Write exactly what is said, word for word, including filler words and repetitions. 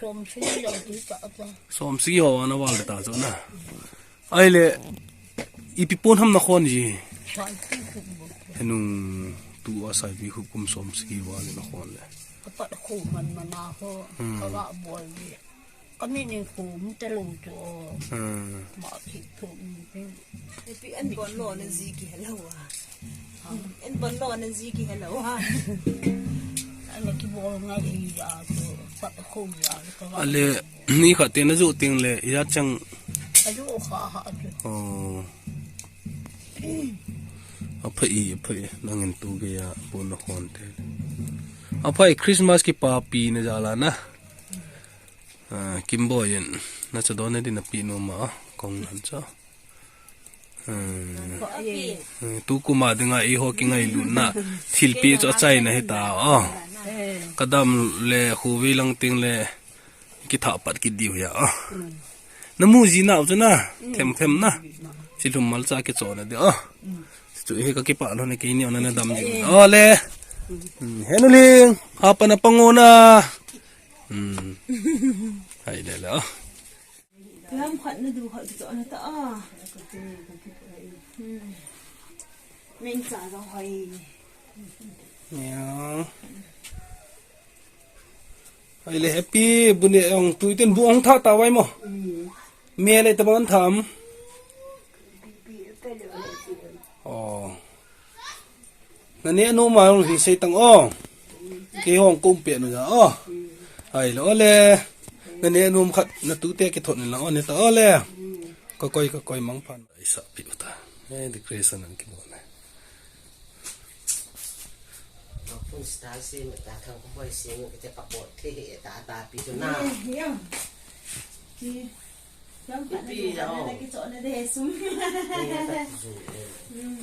Som sagi jong ti ta ta. Som sagi ho ana val ta chu na. Ahile, ipi pon ham na khon ji. Saipi khup bol. Henung tu a saipi khup kum som sagi val na khon le. Ka pat khu man man a ho. Hmm. Ka va bol ji. Ka mi ning khu mu ta lo chu. Hmm. Ma ki khu mi. Epi an bon lo na ji ki hello a. An bon lo na ji ki hello a. Ana kibol ngai hi a chu, pat khu a ka va. Ale, ni khat te na ju ting le, ya chang. A ju kha ha chu. Oh. Aphai, aphai, nangin tu ge ya, pon na khon te. Aphai, Christmas kipapi na jal a na. Ah, Kimboi in, na cha don na din na pi nu ma, kong nan cha. Hmm. Hmm, tu kum a dinga eiho kingailutna thilpeh chu achaina hita, oh. Ka dam le khovei lang teng le kithah pat kit diu hi a, oh. Na mu ji nau chu na, them them na. Chilhum malcha kichohna di, oh. Chu hi ka kipah lhon e, keini ona na dam ji. Oh le. Hmm, Henuling, hapa na pang o na. Hmm. Hai le le, oh. Lam khat na du khat kichohna ta a. Hmm. Meng cha jong hoi. Ya. Ahile happy bu ne ong tui ten bu ong tha ta vai mo. Hmm. Me le ta ban tham. Oh. Na ne nom a jong hin sei tang o. Kei hung kum peh nu ja o. Ahile o le. Na ne nom khat na tute kithot ni lang o ne ta o le. Ka koi, ka koi, mangphan. Isa pi uta. Eh, decoration an kibol ne. Pun star se ta thang ko boy se ni te ka bol the ta ta pi tu na. Eh, ya. Ki. Pi ya o. Ki cho na de sum. Eh, ta ki sum, eh. Hmm.